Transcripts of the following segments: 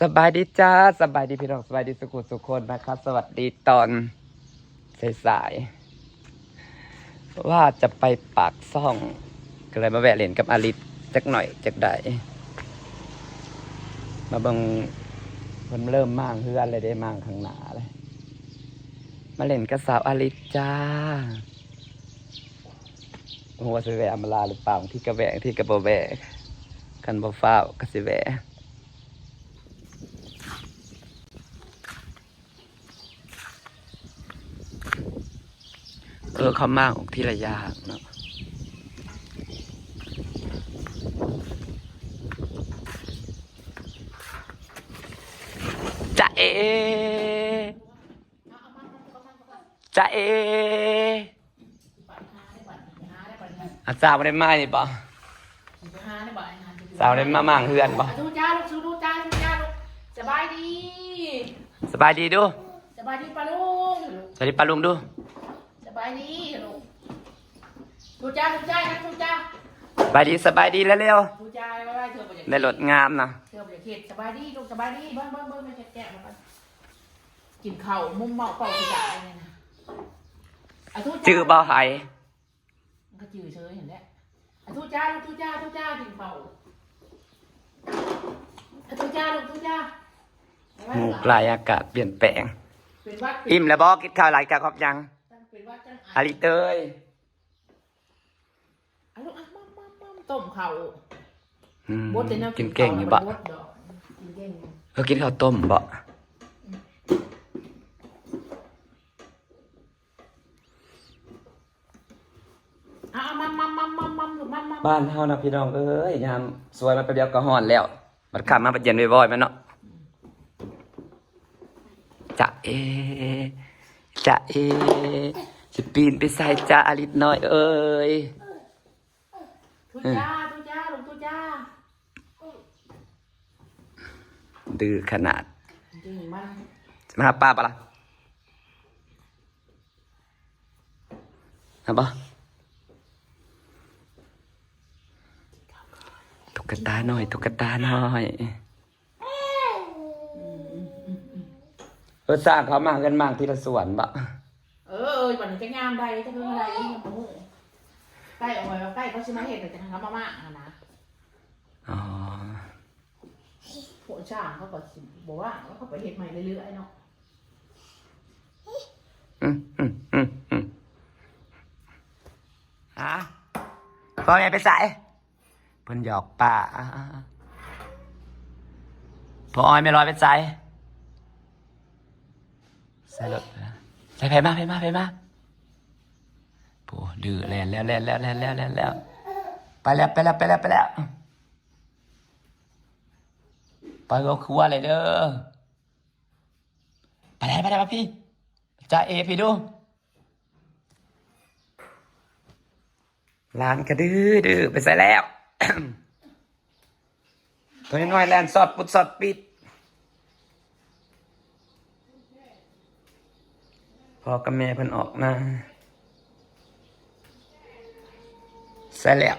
ສະບາຍດີຈ້າ ສະບາຍດີພີ່ນ້ອງ ສະບາຍດີສູ່ຜູ້ສູ່ຄົນນະຄະ ສະຫວັດດີຕອນສາຍໆ ວ່າຈະໄປປາກຊ່ອງ ກໍເລີຍມາແວະຫຼິ້ນກັບອາລິດຈັກໜ້ອຍຈັກໃດ ມາເບິ່ງເພິ່ນເລີ່ມມ້າງເຮືອນແລ້ວເດ້ ມ້າງຂ້າງໜ້າແລ້ວ ມາຫຼິ້ນກັບສາວອາລິດຈ້າ. ບໍ່ຮູ້ວ່າຊິແວະອຳມາລາຫຼືເປົ່າ ບາງທີກໍແວະ ບາງທີກໍບໍ່ແວະ ຄັນບໍ່ຟ້າວກໍຊິແວະ. ເອີ ເຂົາມ້າງອອກທີລະຢ່າງເນາະ ຈະເອ ຈະເອ. ອາ ສາວບໍ່ໄດ້ມານີ້ບໍ? ສາວໄດ້ມາມ້າງເຮືອນບໍ? ທູຈ້າລູກ ຊູທູຈ້າ ຊູຈ້າລູກ ສະບາຍດີ ສະບາຍດີດູ ສະບາຍດີປ້າລຸງ ສະບາຍດີປ້າລຸງດູ ສະບາຍດີລູກ ຊູຈ້າ ຊູຈ້າ ຊູຈ້າ ສະບາຍດີ ສະບາຍດີເລັວໆ ຊູຈ້າໄວໆ ເທື່ອບໍ່ຢາກ ໄດ້ລົດງາມນະ ເທື່ອບໍ່ຢາກເຮັດ ສະບາຍດີລູກ ສະບາຍດີ ເບິ່ງ ເບິ່ງ ເບິ່ງ ແກະ ແກະ ກິນເຂົ້າມຸມເມົາເປົ່າຊິຕາຍນີ້ນະ ອາ ຈື່ບໍ່ໃຜ? ມັນກໍຈື່ເຊີຍຫັ້ນແຫຼະ ອາ ທູຈ້າລູກ ຊູຈ້າ ຊູຈ້າ ກິນເຂົ້າ ອາ ຊູຈ້າລູກ ຊູຈ້າ ໝູກຫຼາຍ ອາກາດປ່ຽນແປງ ເປັນຫວັດ ອີ່ມແລ້ວບໍ? ກິນເຂົ້າຫຼາຍກະຂອບຫຍັງ? ເປັນຫວັດຈັງໄອ ອາລິດເອີຍ. ອາ ລູກ ອາ ໝົມ ໝົມ ໝົມ ຕົ້ມເຂົ້າ ອືມ ບົດແຕ່ແນວ ກິນເກັ່ງຢູ່ບໍ? ກິນເກັ່ງ ເອີ ກິນເຂົ້າຕົ້ມບໍ? ອືມ ເອົາ ເອົາ ໝົມ ໝົມ ໝົມ ໝົມ ລູກ ໝົມ ໝົມ ບ້ານເຮົານະພີ່ນ້ອງເອີຍ ຍາມສວຍມາແປັບດຽວກໍຮ້ອນແລ້ວ ບັດຄ່ຳມາບັດເຢັນວອຍໆ ແມ່ນເນາະ ຈະເອ ຈະເອ ຊິປີນໄປໃສ ຈະອາລິດນ້ອຍເອີຍ ທູຈ້າ ທູຈ້າ ລູກ ທູຈ້າ ດື້ຂະໜາດ ດື້ມັນ ຊິມາຫາປ້າປະລະ? ຫາບໍ່? ຕຸກກະຕານ້ອຍ ຕຸກກະຕານ້ອຍ ເອີ ສ້າງເຂົາມາເຮືອນໝາກທີລະສວນບໍ? ເອີ ເອີ ບັດນີ້ຈະຍາມໃດ ຈະເຮືອນໃດ ຍັງບໍ່ຮູ້ ໃກ້ອອຍວ່າໃກ້ເຂົາຊິມາເຮັດ ແລ້ວຈັ່ງເຂົາມາໝາກຫັ້ນນະ ອໍ ພວກຊ່າງເຂົາກໍຊິບໍ່ວ່າງ ເຂົາກໍໄປເຮັດໃໝ່ເລື້ອຍໆເນາະ ອືມ ອືມ ອືມ ອືມ ຫາ ພໍ່ແມ່ໄປໃສ? ເພິ່ນຫຍອກປ້າ ພໍ່ອ້ອຍແມ່ລອຍໄປໃສ? ໃສ່ລົດ ໃສ່ ໃຜມາ ໃຜມາ ໃຜມາ ໂອ້ ດື້ ແລ່ນແລ້ວ ແລ່ນແລ້ວ ແລ່ນແລ້ວ ແລ່ນແລ້ວ ໄປແລ້ວ ໄປແລ້ວ ໄປແລ້ວ ໄປແລ້ວ ໄປເຮືອນຄົວເລີຍເດີ ໄປແລ້ວ ໄປແລ້ວ ມາພີ້ ຈາເອ ພີ້ດູ ຫຼານກະດື້ໆ ໄປໃສແລ້ວ? ໂຕນ້ອຍໆ ແລ່ນຊອດປຸດຊອດປິດ ພໍ່ກັບແມ່ເພິ່ນອອກນາ ໃສແລ້ວ?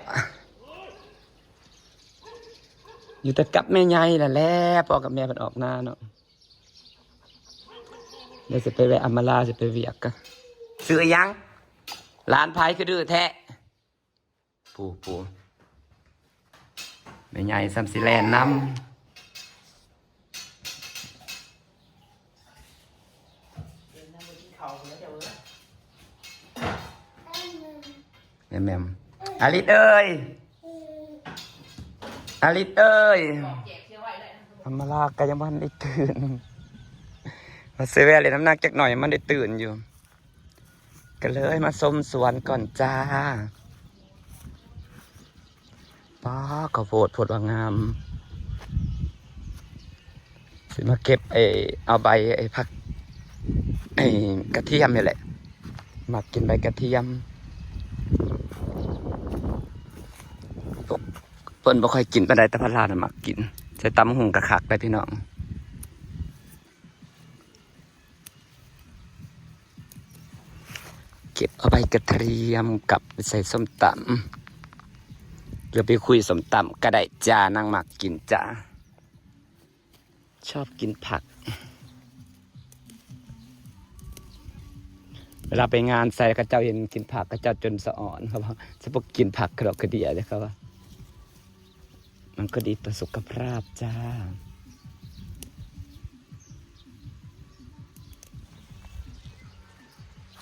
ຢູ່ແຕ່ກັບແມ່ໃຫຍ່ນັ້ນແຫຼະ ພໍ່ກັບແມ່ເພິ່ນອອກນາເນາະ. ດຽວຊິໄປແວະອຳມາລາ ຊິໄປວຽກກະ ຊື້ອີ່ຫຍັງ? ຫຼານໃຜຄືດື້ແທ້? ປູ ປູ ແມ່ໃຫຍ່ສ່ຳຊິແລ່ນນຳ. ແມ່ມໆ ອາລິດເອີຍ ອາລິດເອີຍ ອຳມາລາກໍຍັງບໍ່ທັນໄດ້ຕື່ນ ວ່າຊິແວ່ເລີຍ ນ້ຳໜັກຈັກໜ້ອຍ ມັນໄດ້ຕື່ນຢູ່ ກໍເລີຍມາຊົມສວນກ່ອນຈ້າ. ປ້າ ເຂົ້າໂພດ ໂພດວ່າງາມ ຊິມາເກັບໄອ້ ເອົາໃບໄອ້ຜັກ ໄອ້ກະທຽມນີ້ແຫຼະ ມັກກິນໃບກະທຽມ ພວກເພິ່ນບໍ່ຄ່ອຍກິນປານໃດ ແຕ່ພາລານະມັກກິນ ໃສ່ຕຳບັກຫຸ່ງກະຄັກໄດ໋ພີ່ນ້ອງ. ເກັບເອົາໃບກະທຽມກັບໄປໃສ່ສົ້ມຕຳ ຫຼືໄປຄຸຍສົ້ມຕຳກໍໄດ້ຈ້າ ນາງມັກກິນຈ້າ. ຊອບກິນຜັກ. ເວລາໄປງານໃສ ເຂົາເຈົ້າເຫັນກິນຜັກ ເຂົາເຈົ້າຈົນສະອອນ. ເຂົາວ່າ "ຊະບໍ່ກິນຜັກກະດອກກະເດຍເດ້" ເຂົາວ່າ ມັນກໍດີຕໍ່ສຸຂະພາບຈ້າ.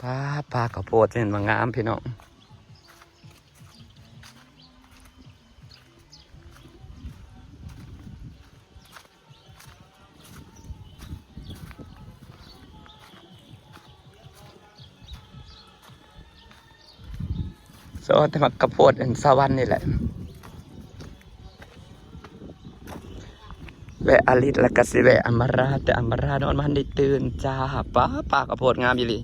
ປາ ປາເຂົ້າໂພດເຫັນວ່າງາມພີ່ນ້ອງ. ສະອອນແຕ່ໝາກກະໂພດອັນສະຫວັນນີ້ແຫຼະ. ແວະອາລິດ ແລ້ວກະຊິແວະອຳມາລາ ແຕ່ອຳມາລານອນບໍ່ທັນໄດ້ຕື່ນຈ້າ. ປາ ປາເຂົ້າໂພດງາມອີ່ຫຼີ.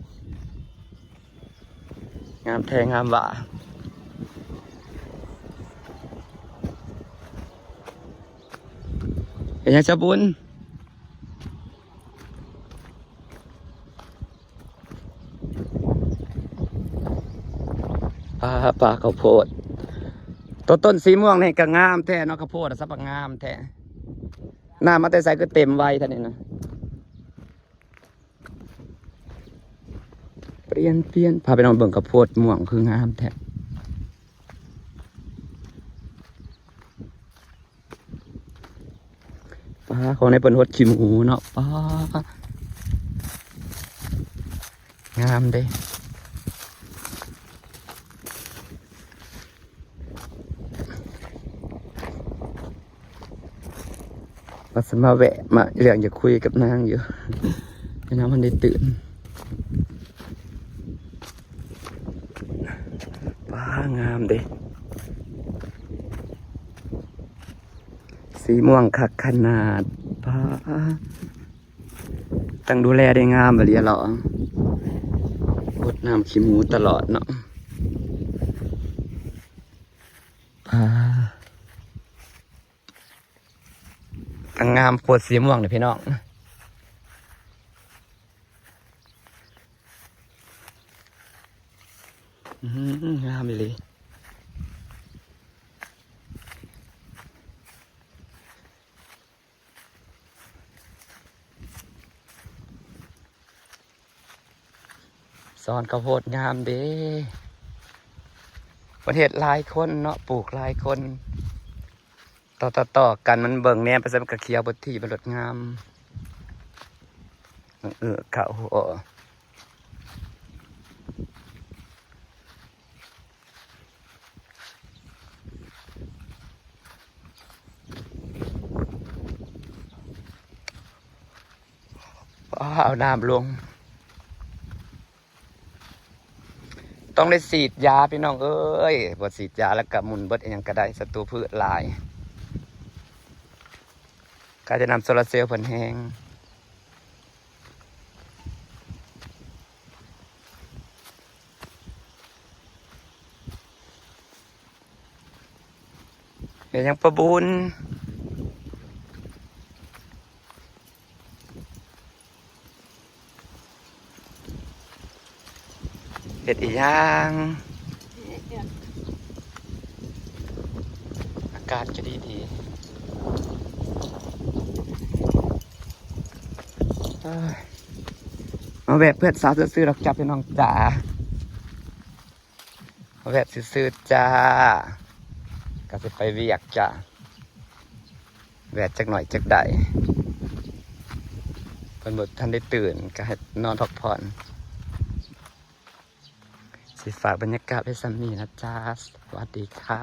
ງາມແທ້ງາມວ່າ. ເຮັດຫຍັງຊາບຸນ? ປາ ປາເຂົ້າໂພດ. ໂຕຕົ້ນສີມ່ວງນີ້ກະງາມແທ້ເນາະ ເຂົ້າໂພດສະບັກງາມແທ້. ນ້ຳມາແຕ່ໃສຄືເຕັມໄວແທ້ນີ້ນະ. ປ່ຽນ ປ່ຽນ ພາໄປນ້ອງເບິ່ງເຂົ້າໂພດມ່ວງຄືງາມແທ້. ປາ ຂອງໃນເພິ່ນຫົດຂີ້ໝູເນາະ. ປາ ງາມເດ້. ວ່າຊິມາແວະ ມາເລື່ອງຢາກຄຸຍກັບນາງຢູ່ ແຕ່ນາງບໍ່ທັນໄດ້ຕື່ນ. ປາ ງາມເດ້ ສີມ່ວງຄັກຂະໜາດ. ປາ ຕ້ອງດູແລໄດ້ງາມອີ່ຫຼີເນາະ ຫົດນ້ຳຂີ້ໝູຕະຫຼອດເນາະ. ປາ ຕັ້ງງາມໂພດສີມ່ວງນີ້ພີ່ນ້ອງ. ອືມ ງາມອີ່ຫຼີ. ສອນເຂົ້າໂພດງາມເດ້. ເພິ່ນເຮັດຫຼາຍຄົນເນາະ ປູກຫຼາຍຄົນ ຕໍ່ໆກັນ. ມັນເບິ່ງແນມໄປໃສມັນກະຂຽວເບິດທີ່ ມັນໂລດງາມ. ເອີ ເຂົ້າ ອ້າວ ນ້ຳລົງ ຕ້ອງໄດ້ສີດຢາພີ່ນ້ອງເອີຍ. ບໍ່ສີດຢາແລ້ວກະໝຸ່ນເບິດ ອີ່ຫຍັງກະໄດ້ ສັດຕູພືດຫຼາຍ. ກະຈະນຳໂຊລາເຊວເພິ່ນແຮງ. ເຮັດຫຍັງປ້າບຸນ? ເຮັດອີ່ຫຍັງ? ອາກາດກະດີດີ. ເອີຍ ມາແວະເພື່ອນສາວຊື່ໆດອກຈ້າພີ່ນ້ອງຈ້າ. ແວະຊື່ໆຈ້າ ກະຊິໄປວຽກຈ້າ. ແວະຈັກໜ້ອຍຈັກໃດ ເພິ່ນບໍ່ທັນໄດ້ຕື່ນ ກະໃຫ້ນອນພັກຜ່ອນ. ຊິຝາກບັນຍາກາດໄວ້ສ່ຳນີ້ນະຈ້າ. ສະຫວັດດີຄ່ະ.